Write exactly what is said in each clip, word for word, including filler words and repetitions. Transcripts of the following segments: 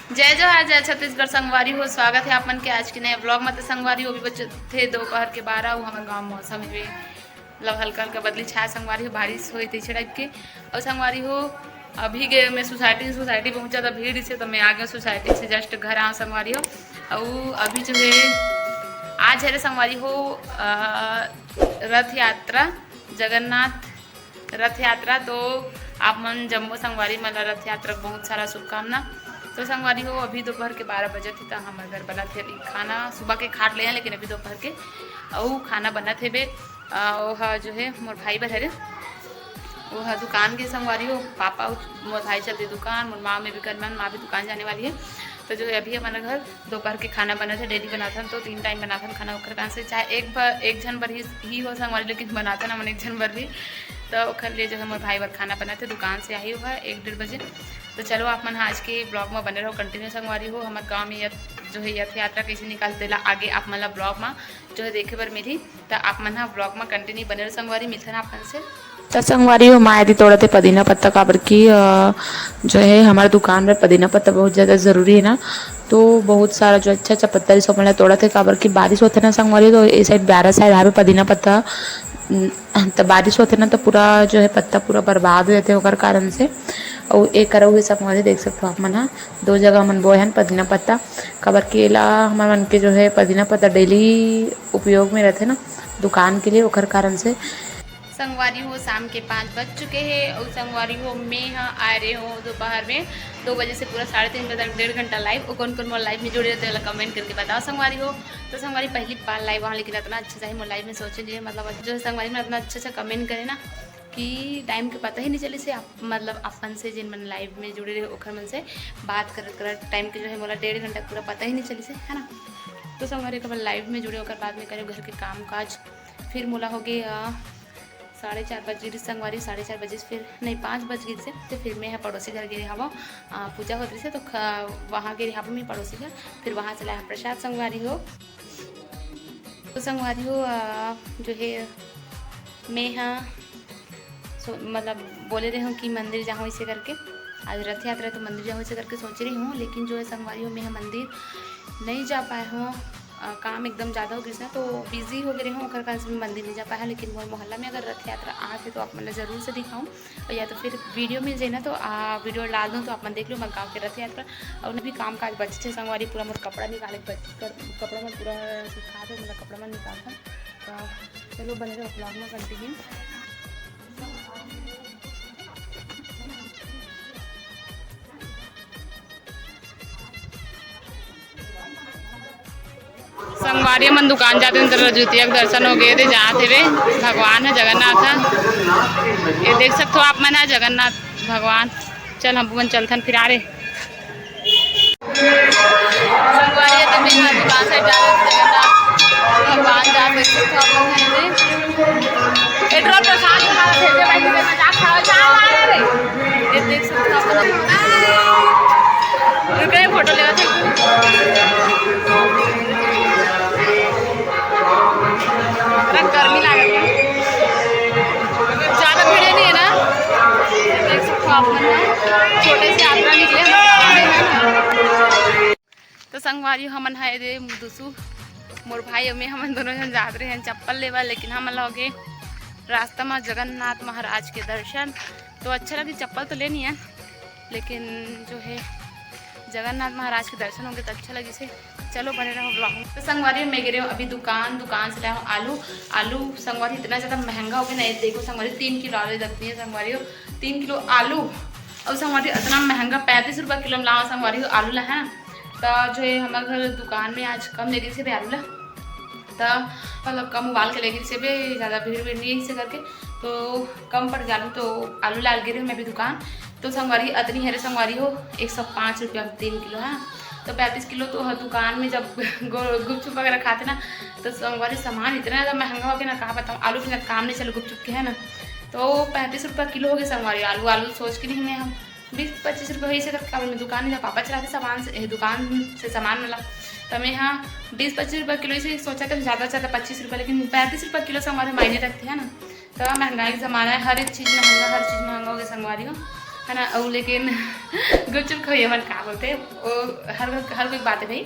जय जोहार, जय छत्तीसगढ़ संगवारी हो, स्वागत है आप मन के आज के नए vlog में। तो संगवारी हो, अभी बजे थे दोपहर के बारह। वो हमर गांव मौसम हवे, मतलब हल्का हल्का बदली छाया संगवारी हो, बारिश होई थे छिड़क के। और संगवारी हो, अभी गए मैं सोसाइटी, सोसाइटी पहुंचा था भीड़ से, तो मैं आ गया सोसाइटी से just घर आऊँ संगवारी हो। और अभी जो है आज है रे संगवारी हो, अ, रथ यात्रा, जगन्नाथ रथ यात्रा। तो आप मन जम्मो संगवारी मन ला रथ यात्रा के बहुत सारा शुभकामना। तो संगवारी हो, अभी दोपहर के बारह बजे थे, तो हमर घर बनत हे अभी खाना। सुबह के खाट ले हैं, लेकिन अभी दोपहर के अउ खाना बनत हे बे। अ, ओह जो है मोर भाई बर हरे, ओह दुकान के संगवारी हो, पापा अउ मोर भाई चलते दुकान, मोर माँ में भी कर मन, माँ भी दुकान जाने वाली है। तो जो है अभी हमारे घर दोपहर के खाना बनत हे, daily बनाथन तो तीन time बनाथन खाना, ओकर कारण से चाहे एक बार एक झन बर ही, ही हो संगवारी, लेकिन बनाथन हमन एक झन बर भी। तो ओकर लिए जो है मोर भाई बर खाना बनत हे, दुकान से आही हुआ एक डेढ़ बजे। तो चलो आप मन आज के vlog में बने रहो, continue संगवारी हो। हमर गाँव में यथ, जो है यथ यात्रा कैसे निकालते ला आगे आप मन ला vlog में जो है देखे बर मिलही। तो आप मन ह vlog में continue बने रहो संगवारी, मिलथन आप मन से। त संगवारी हो, माँ एती तोड़त हे पदीना पत्ता, काबर कि, अ, जो है हमारे दुकान में पदीना पत्ता बहुत ज़्यादा ज़रूरी है ना, तो बहुत सारा जो अच्छा अच्छा पत्ता रिहिस ओमन ला तोड़त हे, काबर कि बारिश होथे ना संगवारी, तो ए side ब्यारा side हावे पदीना पत्ता, न, त बारिश होथे ना तो पूरा जो है पत्ता पूरा बर्बाद हो जाथे ओकर कारण से। अउ ए करा हुए संगवारी देख सकथो आप मन ह, दो जगह हमन बोए हन पदीना पत्ता, काबर कि एला हमर मन के जो है पदीना पत्ता daily उपयोग में रहथे ना दुकान के लिए, ओकर कारण से। संगवारी हो, शाम के पाँच बज चुके हैं और संगवारी हो, मैं ह आए रहे हो दोपहर में दो बजे से पूरा साढ़े तीन बजे तक डेढ़ घंटा live। और कौन कौन मोर live में जुड़े रहते वाला comment करके बताओ संगवारी हो। तो संगवारी पहली बार live आऊँ, लेकिन इतना अच्छा चाहे मोर live में सोचे लिए, मतलब जो है संगवारी में इतना अच्छा अच्छा comment करे ना कि time के पता ही नहीं चलिस हे। आप मतलब अपन से जिन मन live में जुड़े रहे ओखर मन से बात करत करत time के जो है मोला डेढ़ घंटा पूरा पता ही नहीं चलिस हे, है ना। तो संगवारी एक बार live में जुड़े ओकर बाद में करे घर के काम काज, फिर मोला हो गए, अ, साढ़े चार बज गिस संगवारी, साढ़े चार बजे फिर नहीं, पाँच बज गिस हे, तो फिर मैं ह पड़ोसी घर गे रहे हवं, अ, पूजा होत रहिस हे, तो ख-, वहाँ गे रहे हवं मैं पड़ोसी घर, फिर वहाँ से लाए हवं प्रसाद संगवारी हो। तो संगवारी हो, अ, जो है मैं ह सो-, मतलब बोले रहे हूँ कि मंदिर जाऊँ इसे करके, आज रथ यात्रा तो मंदिर जाऊँ इसे करके सोच रही हूँ, लेकिन जो है संगवारी हो, मैं ह मंदिर नहीं जा पाए हूँ। अ, काम एकदम ज़्यादा हो गिस ना, तो busy हो गए रहे हूँ, ओकर कारण से मैं मंदिर नहीं जा पाए हूँ। लेकिन मोर मोहल्ला में अगर रथ यात्रा आथे तो आप मन ला जरूर से दिखाऊँ, और या तो फिर video मिल जाए ना तो, आ, video डाल दूँ तो आप मन देख लो मोर गाँव के रथ यात्रा। और अभी काम काज बचे थे संगवारी, पूरा मोर कपड़ा निकाले के बच-, कर-, कपड़ा मन पूरा सुखा दे, मतलब कपड़ा मन निकालता। तो चलो बने रहो vlog में continue। संगवारी मन दुकान जाते हैं, तो रजूतिया के दर्शन हो गए थे, जात हेवे, भगवान है जगन्नाथ है, ये देख सकते हो आप मन है जगन्नाथ भगवान। चल हम मन चलथन फिर आ रे। संगवारी, तो मैं दुकान से जा रहे थे, जगन्नाथ भगवान जा रहे थे, तो हम लोग हैं रे। पेट्रोल प्रसाद खा रहे थे, भाई, मैं जा खा, जा, जा रहे। ये देख सकते हो आप लोग। रुके, फोटो लेवा थे। इतना गर्मी लागत है, ज़्यादा भीड़ नहीं है ना। देख सकते हो आप मन ना, छोटे से यात्रा निकले हैं। तो संगवारी हमन है दे दुसु, मोर भाई अउ मैं, हमन दोनों जन जात रहे हैं चप्पल लेवा, लेकिन हमन लोग रास्ता में जगन्नाथ महाराज के दर्शन तो अच्छा लगी, चप्पल तो लेनी है, लेकिन जो है जगन्नाथ महाराज के दर्शन होंगे तो अच्छा लगी से। चलो बने रहो vlog में। तो संगवारी मैं गे रहे हूँ अभी दुकान, दुकान से लाया हूँ आलू। आलू संगवारी इतना ज़्यादा महंगा हो गया ना, ये देखो संगवारी, तीन किलो आलू रखती है संगवारी हो, तीन किलो आलू। और संगवारी इतना महंगा, पैंतीस रुपये किलो में लाओ संगवारी हो आलू ला, है ना। तो जो है हमारे घर दुकान में आज कम ले गई से आलू ला, तो मतलब कम उबाल के ले गई से, ज़्यादा भीड़ भीड़ नहीं है इसे करके, तो कम पड़ गया आलू, तो आलू लाल गिरे मैं भी दुकान। तो संगवारी अतनी हरे संगवारी हो, एक सौ पाँच रुपया में तीन किलो है। तो पैंतीस किलो तो हर दुकान में जब गो-, गुपचुप वगैरह खाते ना, तो संगवारी सामान इतना ज़्यादा महंगा हो गया ना, कहा बताऊँ, आलू बिना काम नहीं चले गुपचुप के, है ना। तो पैंतीस रुपया किलो हो गए संगवारी आलू। आलू सोच के नहीं मैं हम बीस पच्चीस रुपये हो इसे करके, काबर मैं दुकान में पापा चलाते सामान से, ए, दुकान से सामान वाला, तो मैं हाँ बीस पच्चीस रुपये किलो इसे सोचा कि ज़्यादा से ज़्यादा पच्चीस रुपये, लेकिन पैंतीस रुपये किलो संगवारी मायने रखते हैं ना। तो महंगाई का ज़माना है, हर एक चीज़ महंगा, हर चीज़ महंगा हो गया संगवारी हो। है ना। अउ लेकिन गुपचुप खवइया मन का बोलथे, वो हर, हर कोई बात है भाई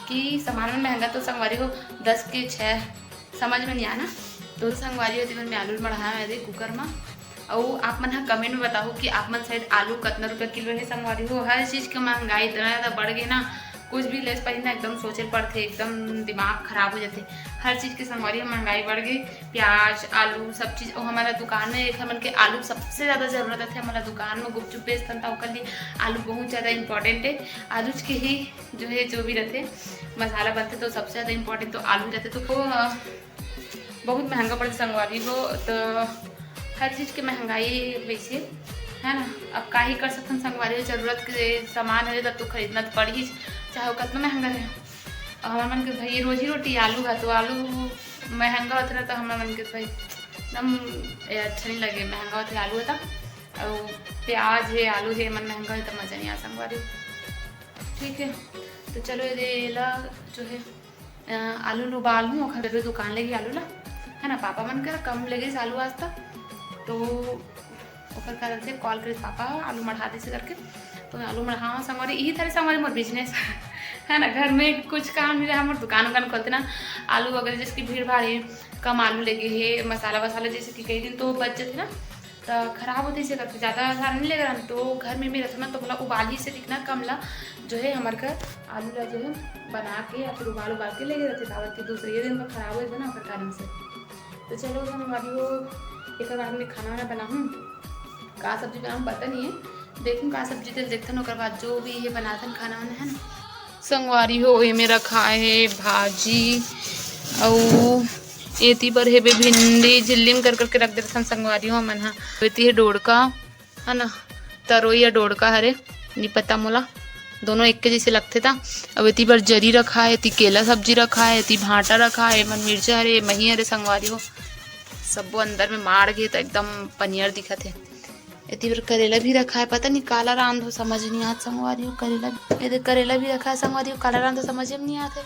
कि सामान मन महंगा तो संगवारी हो, दस के छः समझ में नहीं आना। तो संगवारी हो, तेमन में आलू मढ़ा है दे कुकर में। अउ आप मन ह comment में बताओ कि आप मन side आलू कतना रुपया किलो है संगवारी हो। हर चीज़ के महंगाई इतना ज़्यादा बढ़ गई ना, कुछ भी लेस पहिना एकदम सोचे पड़थे, एकदम दिमाग खराब हो जाथे। हर चीज़ के संगवारी हो महंगाई बढ़ गई, प्याज, आलू, सब चीज़। और हमारा दुकान में एक हमन के आलू सबसे ज़्यादा ज़रूरत है, हमारा दुकान में गुपचुप बेचथन त ओकर लिए आलू बहुत ज़्यादा important है। आलू के ही जो है, जो भी रहते मसाला बनते तो सबसे ज़्यादा important तो आलू रहते। तो वो, अ, बहुत महंगा पड़थे संगवारी हो। तो हर चीज़ के महंगाई वैसे है ना, अब का ही कर सकथन संगवारी हो, जरूरत के सामान है तब तो खरीदना तो पड़ही, चाहे वो कितना महंगा रहे। अब हमारे मन के भाई रोजी रोटी आलू है, तो आलू महंगा होता रहा तो हमारे मन के भाई एकदम ये अच्छा नहीं लगे, महंगा होता आलू होता। और प्याज है, आलू है, मन महंगा है तो मज़ा नहीं आ संगवारी। ठीक है, तो चलो ये ला जो है, अ, आलू ल उबाल हूँ, ओखर बर दुकान ले गई आलू ला, है ना, पापा मन कर कम ले गई आलू आज तक, तो ओकर कारण से call करे पापा आलू मढ़ा दे से करके। तो मैं आलू मढ़ावा संगवारी, यही तरह संगवारी मोर business है ना, घर में कुछ काम नहीं रहा, मोर दुकान उकान खोलते ना, आलू वगैरह जैसे कि भीड़ भाड़ है, कम आलू लेगे है, मसाला वसाला जैसे कि कई दिन तो बच जाते ना, तो खराब होते से करके ज़्यादा सारा नहीं लेगे रहन। तो घर में भी रहते ना, तो बोला उबाल ही से दिखना कम ला, जो है हमारे घर आलू ला जो है बना के या फिर उबाल उबाल के लेगे रहते, काबर कि दूसरे दिन पर खराब हो जाते ना, ओकर कारण से। तो चलो संगवारी हो, एक बार हमने खाना वाना बनाहूँ, का सब्जी बनाऊँ पता नहीं है, देखूँ का सब्जी, तेल देखते हैं, ओकर बाद जो भी ये बनाते हैं खाना वाना, है ना। संगवारी हो, एमे रखाए हे भाजी, अउ एती बर हेबे भिंडी, झिल्ली में कर करके रख देथन संगवारी हो हमन ह। एती हे डोड़का, है ना, तरोई या डोड़का हरे, नी पता मोला, दोनों एक के जैसे लगथे ता। अब एती बर जरी रखाए, एती केला सब्जी रखाए, एती भांटा रखाए, एमन मिर्चा हरे, मही हरे संगवारी हो, सब्बो अंदर में माड़ गे त एकदम पनियर दिखत हे। एती बर करेला भी रखा है, पता नहीं काला रांध हो, समझ नहीं आत संगवारी हो। करेला, ये देख, करेला भी रखा है संगवारी हो, काला रांध हो, समझ में नहीं आत है।